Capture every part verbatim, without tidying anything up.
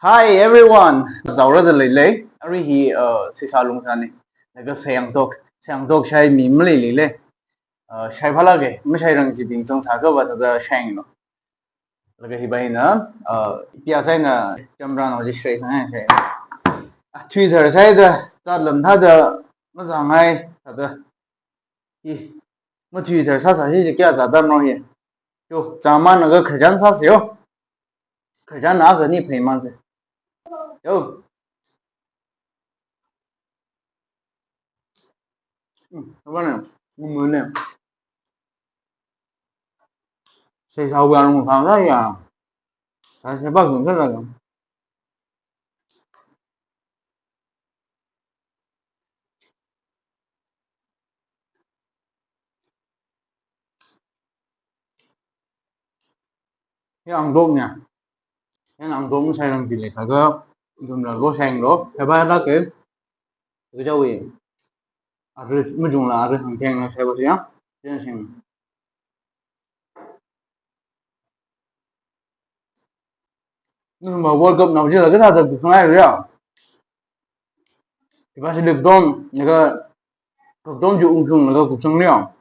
Hi everyone! Zaura da leilei, arui hi, uh, Seisā Lungsāna. Laga Seiangtok, Seiangtok shai mi maleilei. Uh, shai phalāka, mashairang chibing zangsā kava thāda shaiyanglu. Laga hi baina, uh, pia saina chamran oji shai sang shai. Ah, Twitter saida, zatlam thāda, mazanghai, thāda. Hi, ma Twitter sāsā hi kayā zatda no hi. Yo, zangmana ga khararchan sāsa yo. Khararchan na ga ni phei man se. Yo. Hmm, apa na? Ngumune. Seisā wui alung sāsā ya. Sāsā ba gung sāsā ya. Hi angdokna. Hi angdok mashairang chi leikha ga, ithumla lo shailu, shai phalāka. Kaja wui. Arui, machungla arui hāngthengna shai pha siya. Chen sing. Numa World Cup nao jila kathāda kupsang ai ya. Iba si lipdom, naga kupdom ju ungkung naga kupsang liya.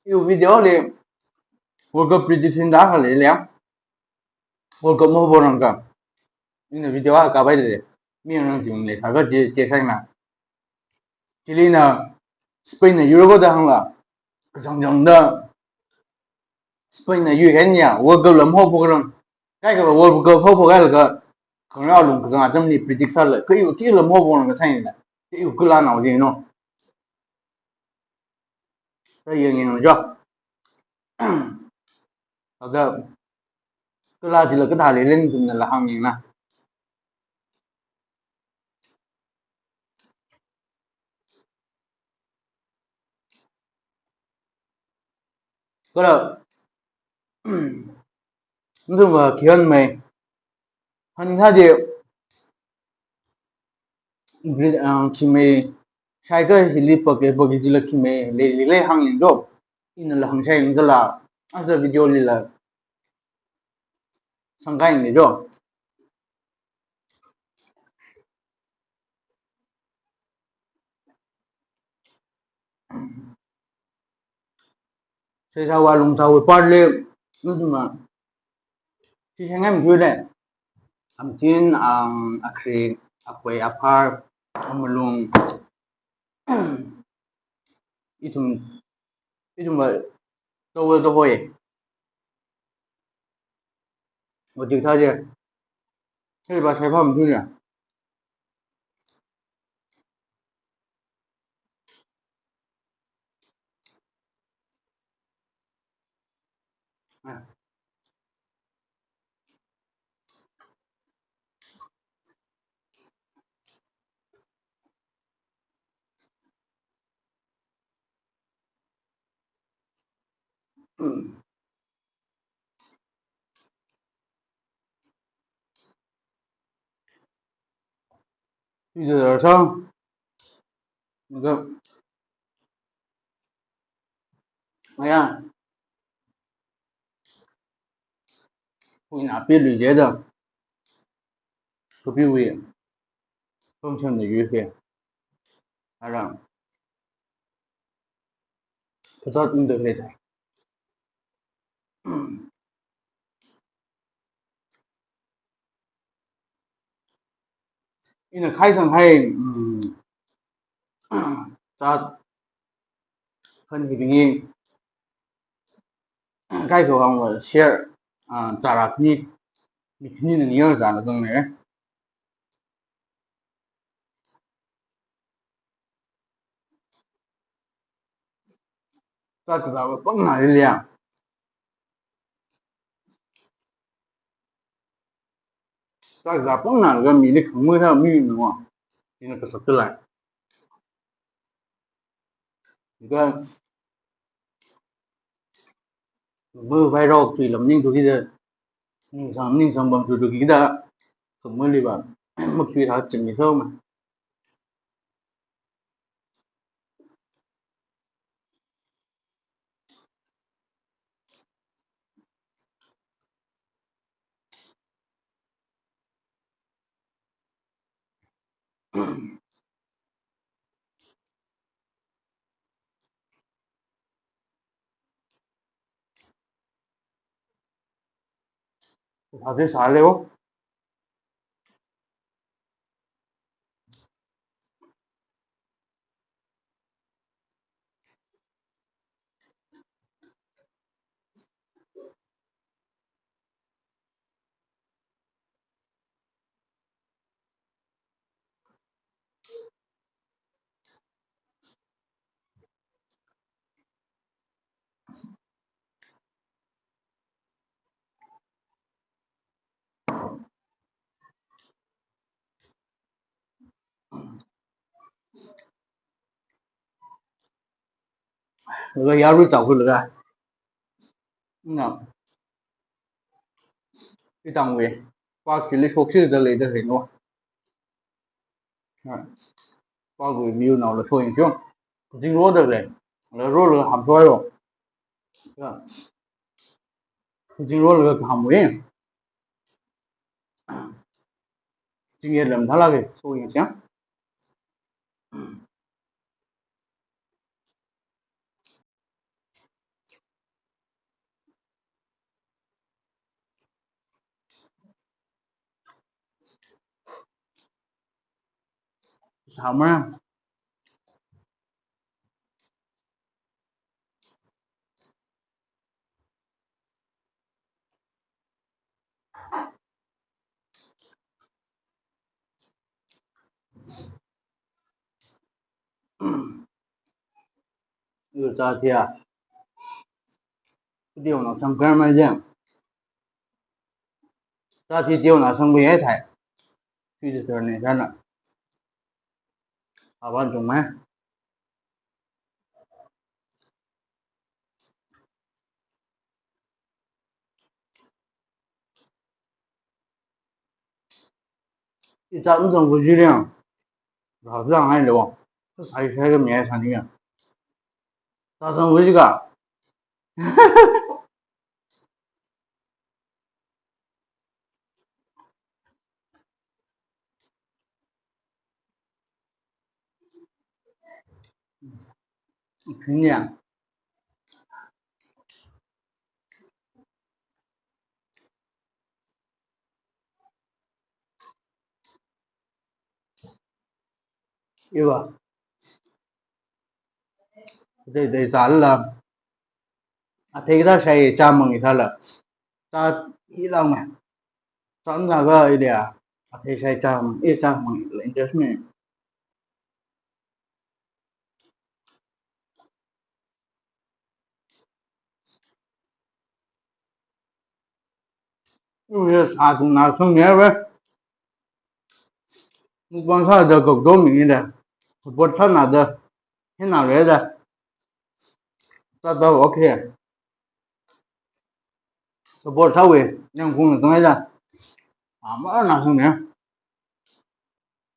Iwui video li World Cup prediction da khalei liya. World Cup mahoporangka. Ina video akha kapai de. Miyangrang jing leikha ga che, che saina. Chili na Spain na Euro da hāngla. Kachangchangda Spain na U N ya World Cup la mahoporang. Kaikha World Cup hopokailaga. Khangarao lung kazang atamli predict sāla. Kha iwui kila mahoporang kasaina. Kha iwui kila nao jino. Kha yangyang jo. Ada kala jila kathā leilei ithumnala hāngyangna. Kala, ithumva khiyan mai. Hān kha je, Gre-, ah, khimei, shaikha hili pake, pake jila khimei, lei, lei, lei hāngyang jo. Inala hāngshai yangzala, aja video lila. Sangkai ni jo. Seisā wui alung sāwui part li, ithumva. Chi shangai mthuile. Amtin, ang, akhri, akwei, aphar, amalung. Ithum, ithumva, tawa tahoye. Ojik thaje. Hei ba shai pha mthuile. Video rasa. Maka. Maya. Wui na pi lui jeda. Kapi wui. Pamcham na yu ke. Arang. Katat unda kre ta. Ina khai sang hai, mm, zat khan hibing i, kaikha hāngva share, ah, zarak ni, mi khani na niyar zana dong ne. Zat kazā pangna liya. Zat kazā pangna laga mili khangmui tha mi nuwa. Ina kasak tulai. Because mu vai rok tui lam ning tu kida. Ning sang, ning sang bam tu tu kida. Khangmui liva. Makui tha ching ni so ma. Sāda sāleo. Laga yaru tau hu laga. Na. Itangwui. Pā kili shoksi da lei da rino. Ha. Pā gui miu nao la shoyin kyo. Jing ro da lei. La ro la ham shoyo. Ya. Jing ro la ham wui. Jing ye lam thala ke shoyin kyo. Sāma. Yo, ta tia. Video na sang kar mai jang. Ta ti video na sang bai thai. Tui de ter ne ta na. Aban jong mai. Ita nzang vujiliang. Ra zang ai lo. Sai sai ga mi ai sani ya. Ta zang vuji ga. Opinion. Iva. Dei dei zala. Athei da shai cha mang ithala. Ta hilang me. San na ga idea. Athei shai cha mang, i cha mang la interest me. Yes, atung na sung ne we. Mukbang sāda gokdo mi ni da. Support sāna da. Hina le da. Ta ta okay. Support sāwe. Yang kung na tung ai da. Ama na sung ne.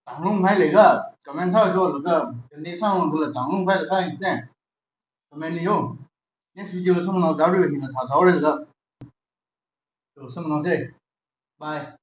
Tanglung phai leiga, comment sālu laga, kani sālu laga tanglung phai leiga, ne. Comment ni yo. Next video la samnao jaru hina thā thao leiga. To samnao je. Bye.